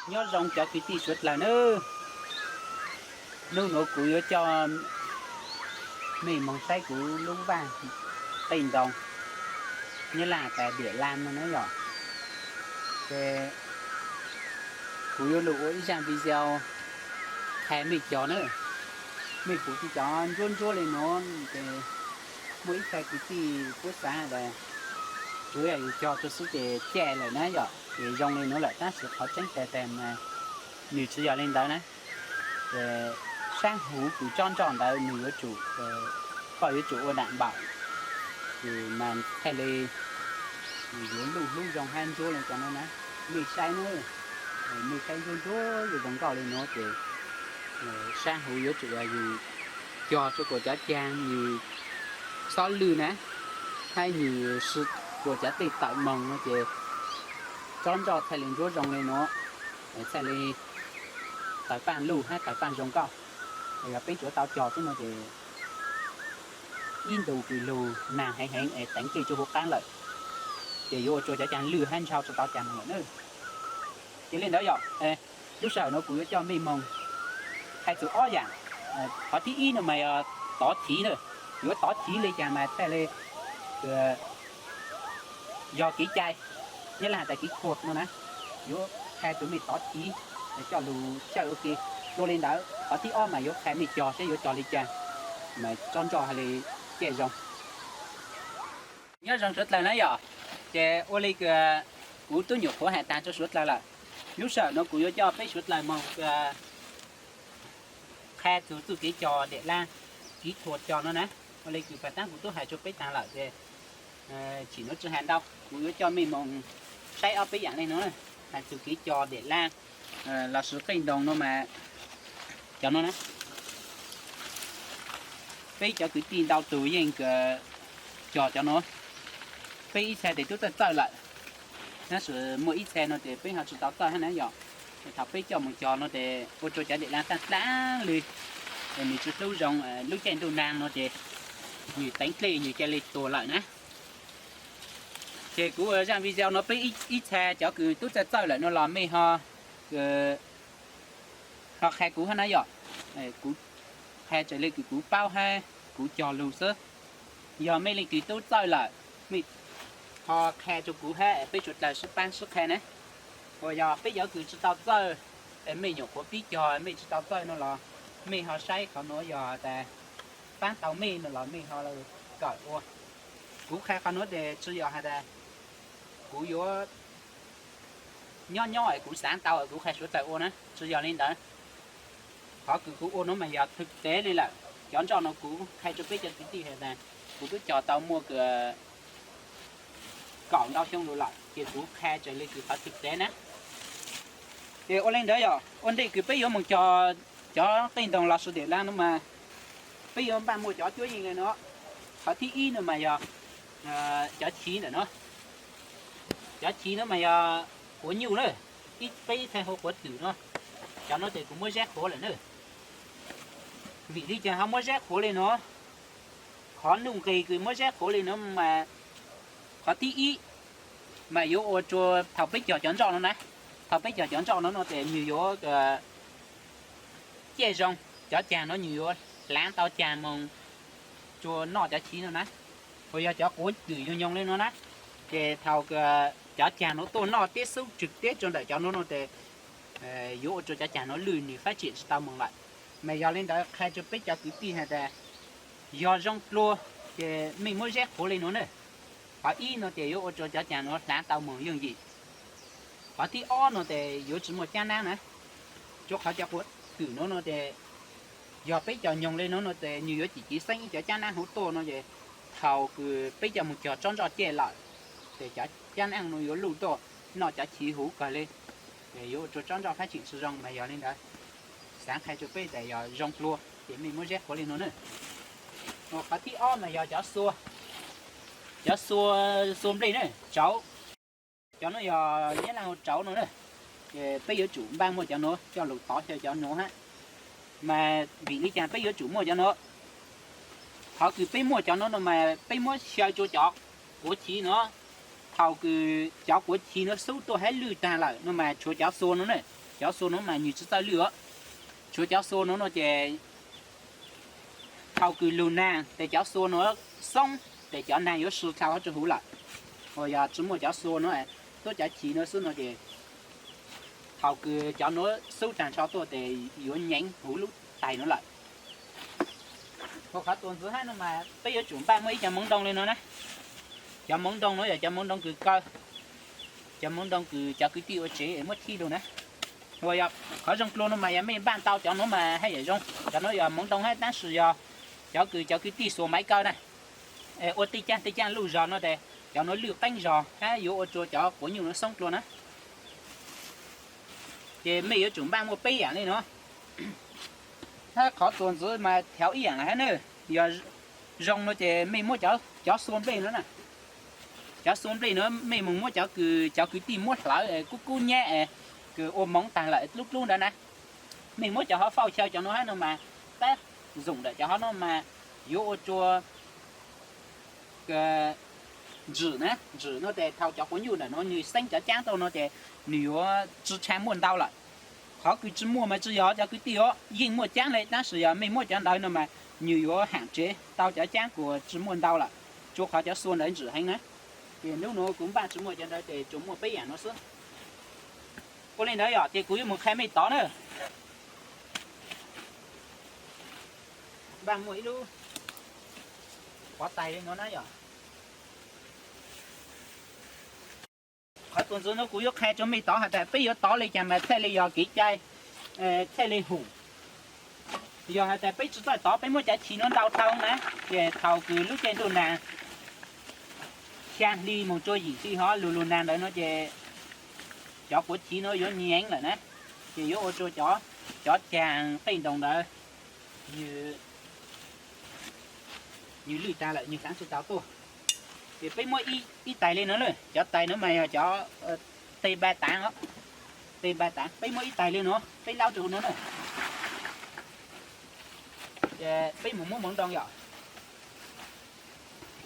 Nyob zoo cov kwv tij suav dlawg nawb. Hnub nuav kuv yuav coj mej moog saib kuv lub vaaj qeej ntoos nyob laj tas diam laj no na yom. Ces kuv yuav lug ua ib zaaj video qha mej cog na. Mej puv tib cov ntsuab ntsuab le nuav ces muaj ib txha kwv tij puab xaav tas tsuav yog yus cog rua xwb ces caj lawm na yom, ces zoo le nuav lawm, tab sis qhov tseeb tas tas mas nwg tsi yog le ntawd na. Saab huv kws tsob nroj ntawd nwg yuav tsum, koj yuav tsum ua daam npaum, kws mas txhaj le yuav luj hlub zoo hab ntsuab le cov nuav na. Mej saib na, mej saib ntsuab ntsuab zoo nkauj le nuav ces saab huv yuav tsum yog yus cog rua kuas cov caag nwg xob lwj na, hab nwg sw kuas cov tej tawm moog no ces tsob nroj txhaj le ntsuab zoo le nuav, txhaj le tawg paaj luj hab tawg paaj zoo nkauj. Yog peb tsuav tau cog xwb no ces ib ntus kws lug nag heev heev es teev dlej rua huv qaab lawm, ces yuav ua rua cov caag lwj hab ntshaw tsi tau caag moog lawm na. Ces le ntawd yog, lub sij hawm nuav kuv yuav coj mej moog hais txug ob yaam. Qhov thib ib no mas yog tov chiv na, yuav tov chiv le caag mas txhaj le yog kev cai, nyob laj has tas kev khuam no na, yuav qha rua mej tov chiv coj lug xyaw ua ke. Dlua le ntawd qhov thib ob mas yuav qha mej cog seb yuav cog le caag mas tsob nroj hab le caj zoo. Nyob zoo suav dlawg na yom, ces ua le kws kuv tub nyuam qhuav has taag rua suav dlawg lawm, lub sij hawm nuav kuv yuav coj peb suav dlawg moog qha txug txuj kev cog diam laj, kev khuam cog no na. Ua le kws pav taab kuv tub hais rua peb taag lawm ces tsim nuav tsi has ntau, kuv yuav coj mej moog saib ob peb yaam le nuav, has txug kev cog diam laj lossis qeej ntoos no mas cov nuav na. Peb cov kwv tij ntau tug yeej cog cov nuav, peb ib txha tes tub txawj txawj lawm, tab sis muaj ib txha no tes peb ho tsi tau txawj hab na yom. Thaum peb coj moog cog no tes ua rua cov diam laj taaj dlaab le, nwg tsi hlub zoo, lub caij ntuj nag no ces nwg teev dlej nwg ca le tuag lawm na. Ces kuv zaaj video no peb ib txha cov kws tub txawj txawj lawm no los mej ho, ho qha kuv hab na yom. Kuv qha raws le kws kuv paub hab kuv cog lug xwb. Yog mej leej twg tub txawj lawm, mej ho qha rua kuv hab peb suav dlawg sib paab sib qha na. Uas yog peb cov kws tsi tau txawj, mej nyuam qhuav pib cog mej tsi tau txawj no los mej ho saib qhov nuav yog tas paab tau mej no los mej ho kawm ua. Kuv qha qhov nuav tes tsi yog has tas kuv yuav nyob nyob es kuv xaav tau es kuv qha suav dlawg ua na, tsi yog le ntawd. Qhov kws kuv ua nuav mas yog thwm tev le lawm. Cov nroj no kuv qha rua peb cov kwv tij has tas kuv tub cog tau muaj kaum ntau xyoo lug lawm ces kuv qha raws le kws qhov thwm tev na. Ces ua le ntawd yog ua ntej kws peb yuav moog cog cov qeej ntoos lossis diam laj no mas peb yuav npaj muaj cov cuab yeej le no. Qhov thib ib no mas yog cov chiv ntawm no. Cov chiv no mas yog quav nyuj na, ib peb txha hu quav twm no. Cov no tes kuv muab zeb qhuav lawm na. Vim li cas ho muab zeb qhuav le no? Qhov nuj nqis kws muab zeb qhuav le no mas qhov thib ib mas yuav ua rua thaum peb cog cov nroj no na, thaum peb cog cov nroj no no tes nwg yuav ciaj zoo, cov caag no nwg yuav hlaav tau caag moog rua noj cov chiv no na. Uas yog cov quav twm nyoog nyoog le no na, ces thaum cov caag no tuaj noj tib xub tswm teb rua ntawm cov no no tes yuav ua rua cov caag no lwj nwg fab tsim tsi tau moog lawm. Mas yog le ntawd qha rua peb cov kwv tij has tas yog zoo dlua ces mej muab zeb qhuav le no na. Qhov ib no tes yuav ua rua cov caag no hlaav tau moog yooj yim. Qhov thib ob no tes yuav tsi muaj cab naab na. Rua qhov cov quav twm no no tes yog peb cog nyoog le no no tes nwg yuav cim civ xeeb ib cov cab naab huv tuaj no ces thaum kws peb coj moog cog tsob nroj caj lawm ces cov cab naab no yuav luj tuaj noj cov chiv huv kawg le. Yuav ua rua tsob nroj fab tsim tsi zoo mas yog le ntawd. Xaav qha rua peb tas yog zoo dlua ces mej muab zeb qhuav le no na. Qhov thib ob mas yog cov xua, cov xua, xua nplej na, rauv. Cov no yog nyab laj hu rauv no na. Peb yuav tsum npaj muaj cov nuav coj lug tov xyaw cov nuav hab. Mas vim li cas peb yuav tsum muaj cov nuav? Qhov kws peb muaj cov nuav no mas peb muab xyaw rua cov quav chiv no, thaum kws cov quav chiv no xub tuaj hab lwj taag lawm no mas tshuav cov xua no na. Cov xua nuav mas nwg tsi txawj lwj os. Tshuav cov xua nuav no ces thaus kws lug naag tes cov xua nuav xoob tes cov naag yuav sw dlhau hab rua huv lawm. Uas yog tsi muaj cov xua nuav, tuab cov chiv nuav xwb no ces thaus kws cov nuav xub taag nrho tuaj tes yuav nyeev huv lub tais nuav lawm. Ua qhov txuas ntxiv hab no mas peb yuav tsum npaj muaj ib cov moov ntoo le nuav na. Cov moov ntoo nuav yog cov moov ntoo kws kaw, cov moov ntoo kws cov kwv tij ua tsev muab thib lug na. Uas yog qhov zoo dlua no mas yog mej npaj tau cov nuav mas haj yam zoo. Cov nuav yog moov ntoo hab tab sis yog cov kws cov kwv tij xuas maiv kaw na, ua tej caaj tej caaj luj zog no tes cov nuav lwj qeeb zog hab yuav ua rua cov quav nyuj nuav xoob dlua na. Ces mej yuav tsum npaj muaj peb yaam le nuav. Hab qhov txuas ntxiv mas thaus ib yaam lawm hab na, yog zoo no ces mej muab cov xua nplej nuav na, cov xua nplej nuav mej moog muab cov kws cov kwv tij muab hlawv kub kub nyab kws ua moov taag lawm dlub dlub ntawd na, mej muab cov hov fauj chaw cov nuav hab no mas, tab zoom ntawm cov hov no mas yuav ua rua ntswm na, ntswm no tes thaus cov quav nyuj ntawm nuav nwg xeeb cov caab tau no ces nwg yuav tsi tshua muaj ntau lawm. Qhov kws tsi muaj mas tsi yog cov kwv tij os, yeej muaj caab le tab sis yog mej muab cov ntawd no mas nwg yuav haam tsev tau cov caab kuas tsi muaj ntau lawm, rua qhov cov xua ntawd ntswm heev na. Ces nub nuav kuv npaj tsi muaj cov ntawd ces tsuas muaj peb yaam nuav xwb. Ua le ntawd yog ces kuv yuav moog qha mej tod na. Npaj muaj ib lub pov tais le nuav na yog. Qhov txuas ntxiv nuav kuv yuav qha rua mej tod has tas peb yuav tov le caag mas txhaj le yog kev cai, txhaj le hum. Yog has tas peb tsi txawj tov peb muab cov chiv nuav ntau tau na, ces thaus kws lub caij ntuj naag xyaa hli moog rua yim hli hov lug lug naag ntawd no ces cov quav chiv nuav yuav nyeev lawm na, ces yuav ua rua cov caag qeej ntoos ntawd nwg lwj taag lawm nwg xaav tsi tau tuaj. Ces peb muab ib tais le nuav na, cov tais nuav mas yog cov tej npa taav, tej npa taav, peb muab ib tais le nuav peb laub rua huv nuav na. Peb moog muab moov ntoo yom,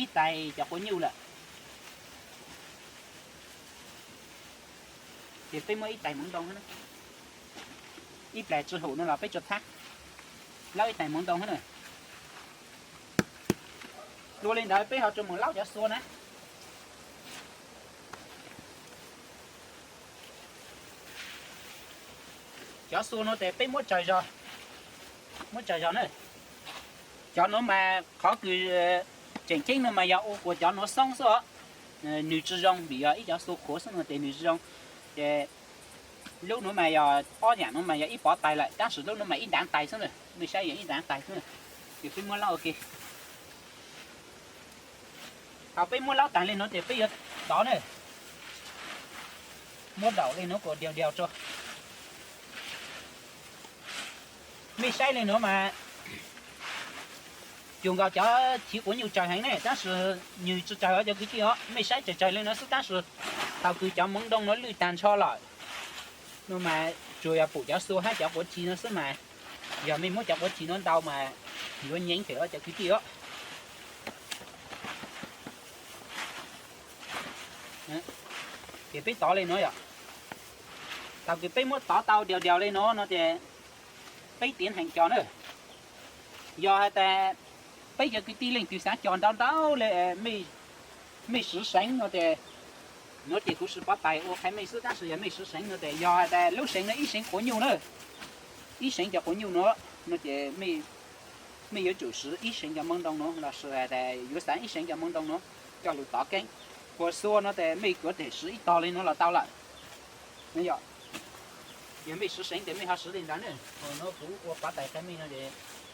ib tais cov quav nyuj lawm. Ces peb muab ib tais moov ntoo, ib plag tsi hum no los peb tsuas thab laub ib tais moov ntoo na. Dua le ntawd peb ho tsuas moog laub cov xua na. Cov xua no tes peb muab tsaws zog, muab tsaws zog na. Cov nuav mas qhov kws tseem ceeb no mas yog ua kuas cov nuav xoob xwb os. Nwg tsi zoo vim yog ib cov xua qhuav xwb no ces nwg tsi zoo. Ces lub nuav mas yog ob yaam nuav mas yog ib pov tais lawm tab sis lub nuav mas ib ntav tais xwb na, mej saib yog ib ntav tais xwb na. Ces peb muab laub ua ke. Thaus peb muab laub taag le nuav ces peb yuav tov na. Muab daum le nuav kuas diaus diaus rua. Mej saib le nuav mas cuag nkaus cov chiv quav nyuj tsawg heev ne, tab sis nwg tsi tsawg os cov kwv tij os. Mej saib tsawg tsawg le nuav xwb tab sis thaus kws cov moov ntoo nuav lwj taag nrho lawm no mas tsuas yog pum cov xua hab cov quav chiv nuav xwb mas, yog mej muab cov quav chiv nuav ntau mas yuav nyeev pem os cov kwv tij os. Ces peb tov le nuav yom. Thaus kws peb muab tov tau diaus diaus le nuav no ces peb tiav heev cov na. Yog has tas peb cov kwv tij leej twg xaav cog ntau ntau le, mej swv seev no ces, nuav ces kuv swv pov tais ua qha mej xwb tab sis yog mej swv seev no ces yog has tas lub seev no ib seev quav nyuj na, ib seev cov quav nyuj nuav no ces mej yuav tsum swv ib seev cov moov ntoo nuav lossis has tas yuav xaav ib seev cov moov ntoo nuav coj lug tov keeb. Kuas xua no ces mej yuav tsum swv ib tog le nuav los tau lawm. Yog mej swv seev ces mej ho swv le ntawd na. Nuav kuv ua pov tais qha mej no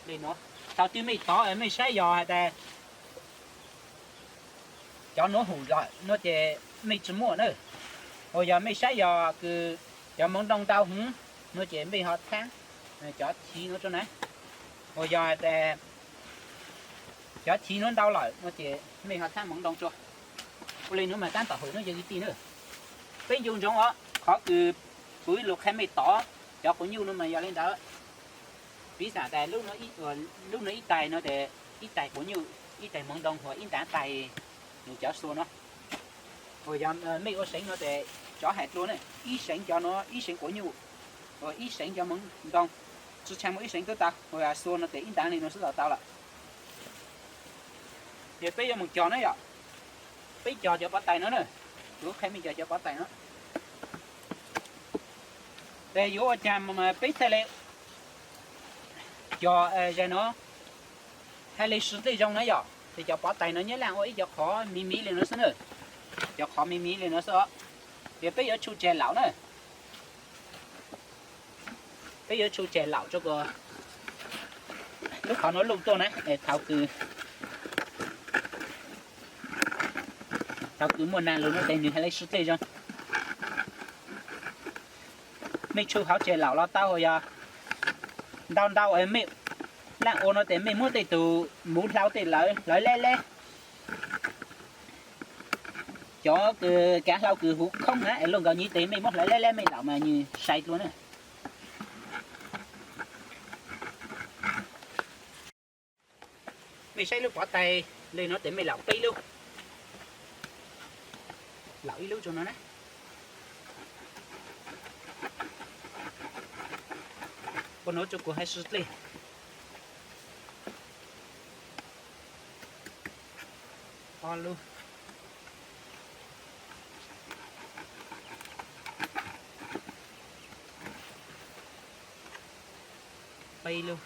le nuav. Thaus twg mej tov mej saib yog has tas cov nuav hum lawm no ces mej tsi muaj na. Uas yog mej saib yog kws cov moov ntoo ntau hwv no ces mej ho thab cov chiv nuav rua na. Uas yog has tas cov chiv nuav ntau lawm no ces mej ho thab moov ntoo rua. Ua le nuav mas tab tom hum nuav yog kwv tij na. Peb ncu ntsoov os, qhov kws kuv lug qha mej tov cov quav nyuj no mas yog le ntawd. Piv xam tas lub nuav ib tais nuav ces ib tais quav nyuj, ib tais moov ntoo, ib ntav tais cov xua nuav. Uas yog mej ua seev no ces tsov hais dlua na, ib seev cov nuav ib seev quav nyuj, Ua ib seev cov hmoov ntoo, tsi tshee muaj ib seev twb tau, ua xua no tes ib ntav li no xwb los tau lawm. Ces peb yuav mus cog na yom, peb cog cov pov tais no na, kuv qhia mej cog cov pov tais no. Ces yuav ua cas peb thiaj li cog zag no thiaj li sw dlej zoo na yom. Ces cov pov tais no nyab laj ua ib cov qhov miv miv li no xwb na, cov qhov miv miv li no xwb os. Ces peb yuav tshu tseg laum na, peb yuav tshu tseg laum rua kuas lub qhov no luj tuaj na, thaum kws, thaum kws muaj nag lug no tes nws thiaj li sw dlej zoo. Mej tshu hauv tseg laum los tau, yog ntau ntau mej laj ua no tes mej muab tej tug muv hlau tej lawv hlawv leb leb. Cov kws kav hlau kws huv khoob na es luaj nkaus nyiv tes mej muab hlawv leb leb mej laum mas nws sai dlua na. Mej saib lub pov tais li no tes mej laum peb lub, laum ib lub rua no na. Ua no rua kuv hab sw dlej. Ob lub, peb lub.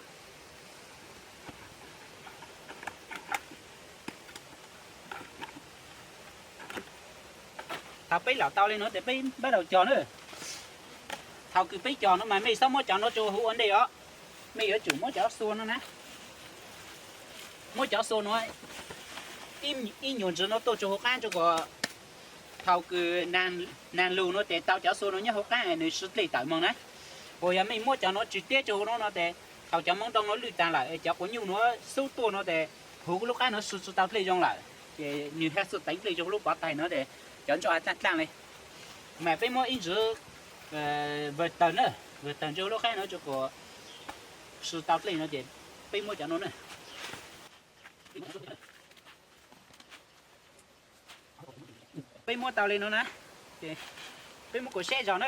Thaum peb laum tau li no tes peb pab daus cog na. Thaum kws peb cog no mas mej txhob muab cov no rua huv ua ntej os. Mej yuav tsum muab cov xua no na, muab cov xua no ib nyuag ntsis no tuaj rua huv qaab rua kuas thaus kws nag lug no tes tau cov xua no nyob huv qaab nws sw dlej tawm moog na. Kuas yog mej muab cov no tsis tiab rua huv no no tes thaus cov moob ntoo no lwj taag lawm cov quav nyuj no xub tuaj no tes huv lub qaab no sw tsi tau dlej zoo lawm, ces nws hab xub teev dlej zoo lub pov taig no tes cov ntsoj dlaaj dlaaj li. Mas peb muab ib ntsis vwg tawg na, vwg tawg ntsoj lub qaab no rua kuas sw tau dlej no ces peb muab cov no na. Peb muab tau li no na, ces peb muab kuas saib zog na.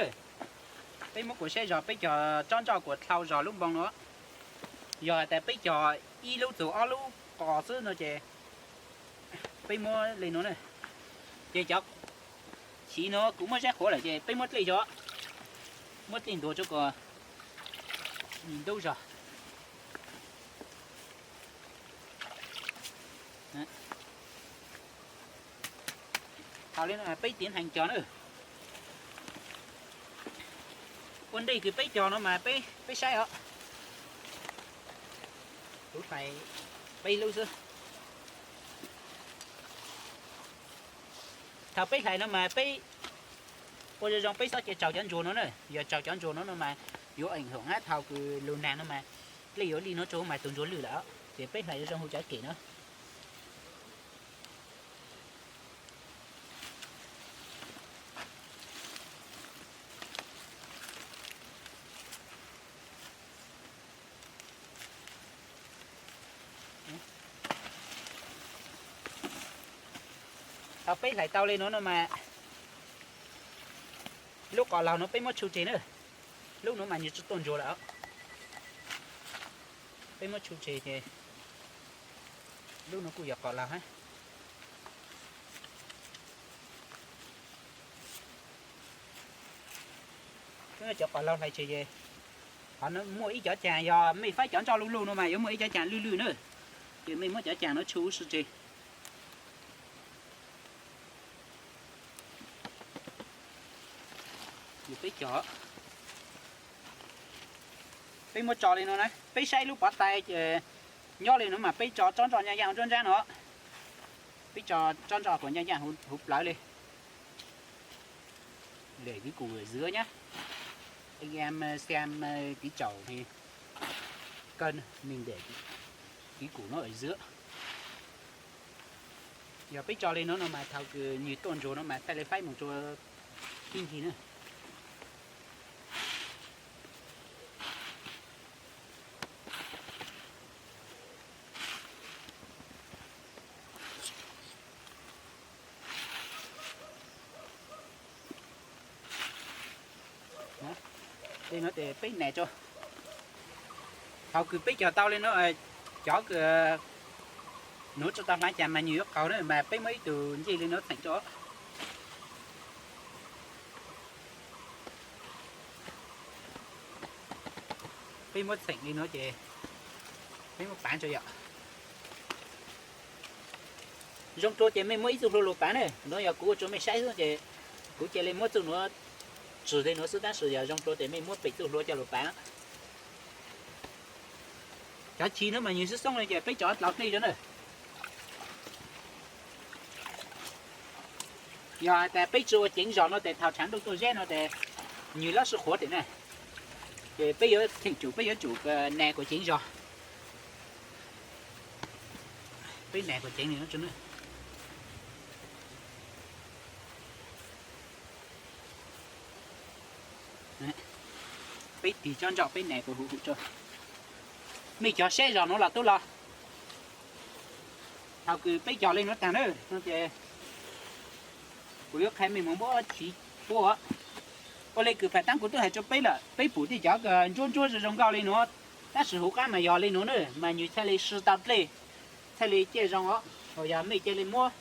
Peb muab kuas saib zog, peb cog tsob ntsoj kuas dlhau zog lub npoo no. Yog has tas peb cog ib lub txug ob lub qos xwb no ces peb muab li no na. Ces cov chiv no kuv muab zab qhuav lawm ces peb muab dlej zog, muab dlej ntuag rua kuas ntub zog. Thaus li no peb tiv heev cog na. Ua ntej kws peb cog no mas peb saib os. Kuv hais peb lub xwb. Thaus peb hlais no mas peb ua zoo zoo peb txhob cia tsaus cov ntsuag no na. Yog tsaus cov ntsuag no no mas yuav eem hoom hab thaus kws lug nag no mas dlej yuav li no rua mas tus ntsuag lwj lawm. Ces peb hlais zoo zoo huv cov kem no. Thaus peb hlais tau li no no mas lub qos laug no peb muab tshu tseg na. Lub no mas nws tsi tuaj ntsuag lawm. Peb muab tshu tseg ces lub no kuj yog qos laug hab. Cov qos laug hlais tseg ces ho muaj ib cov caag, yog mej faib cov ntsoj luj luj no mas yuav muaj ib cov caag lwj lwj na. Ces mej muab cov caag no tshu huv si tseg. Peb cog, peb muab tso li no na, peb saib lub pov taig nyob li no mas peb tso tsob ntsoj nyaaj nyaaj huv nruab nrab no. Peb tso tsob ntsoj kuas nyaaj nyaaj huv plawv li. Để cái củ ở giữa nhá. Anh em, ờ, xem, ờ, cái chậu thì cân mình để cái củ nó ở giữa. Yog peb tso li no no mas thaus kws nwg tuaj ntsuag no mas txhaj le faib moog rua tib ncig na. Li no ces peb nas rau. Thaum kws peb cog tau li no, cov kws nuav tsi tau hlaav cas mas nwg yuav qaug na, mas peb muab ib tug ncej li no txheem rau. Peb muab txheem li no ces peb muab pav rau yom. Zoo dlua ces mej muab ib txuj hlua lug pav na, nuav yog kuv ua rua mej saib xwb ces kuv cia li muab txuj nuav tsi li nuav xwb, tab sis yog zoo dlua ces mej muab pem txuj hlua coj lug pav. Cov chiv nuav mas nwg xoob xoob li ces peb tso dlau dlej rau na. Yog has tas peb tsi ua ceev zog no tes thaum tshav ntuj tuaj zeb no tes nwg lab sib qhuav tes na. Ces peb yuav theem tsum peb yuav tsum nas kuas ceev zog. Peb nas kuas ceev li no. Peb tig tsob ntso peb nas kuas huv huv rau. Mej cog saib zog nuav los tub los. Thaum kws peb cog li nuav taag na, no ces kuv yuav qha mej moog muab chiv puab. Ua le kws pham taab kuv tub has rua peb lawm, peb pum tej cov ntsuab ntsuab zoo zoo nkauj li nuav, tab sis huv qaab mas yog li nuav na mas nwg thiaj li sw tau dlej, thiaj li ciaj zoo os. Yog mej cia li muab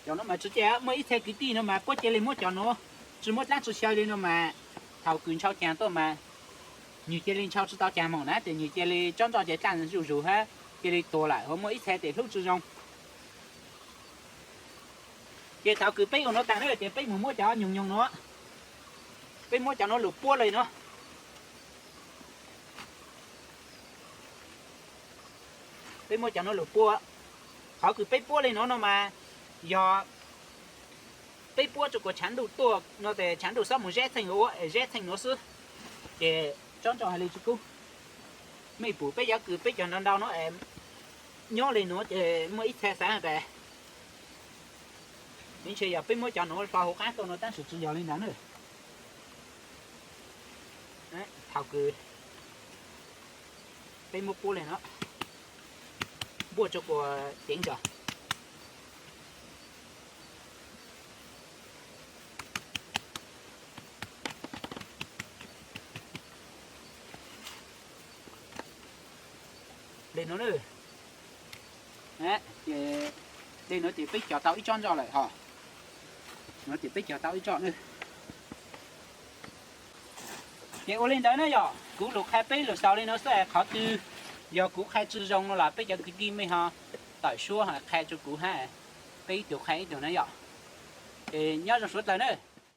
cov nuav mas tsi ciaj, muaj ib txha kwv tij no mas puab cia li muab cov nuav tsi muab dlaab tsi xyaw li no mas thaum kws ntshau caag tuaj mas nwg cia li ntshau tsi tau caag moog na, tes nwg cia li tsob ntso ces dlaaj zuj zus hab cia li tuag lawm, ho muaj ib txha tes hlub tsi zoo. Ces thaum kws peb ua nuav taag na ces peb moog muab cov nyoog nyoog nuav, peb muab cov nuav lug puab li nuav. Peb muab cov nuav lug puab. Qhov kws peb puab li nuav no mas yog peb puab rua kuas tshav ntuj tuaj no tes tshav ntuj xob moog zeb txheej ua zeb txheej nuav xwb, ces tsob ntso hais li tsi kub. Mej pum peb cov kws peb cog ntau ntau nuav es nyob li nuav ces muaj ib txha xaav tas ntshe yog peb muab cov nuav hlo huv qaab tuaj no tab sis tsi yog li ntawd na. Thaum kws peb muab puab li no, npuaj rua kuas ceev zog. Li nuav, li nuav ces peb cog tau ib tsob ntso lawm hos. Nuav ces peb cog tau ib tsob na. Ces ua li ntawd na yog kuv lug qha peb lug xaus li nuav xwb, qhov twg yog kuv qha tsi zoo no los peb cov kwv tij mej ho tawm suab ho qha rua kuv hab, peb ib tug qha ib tug na yom. Ces nyob zoo suav dlawg na.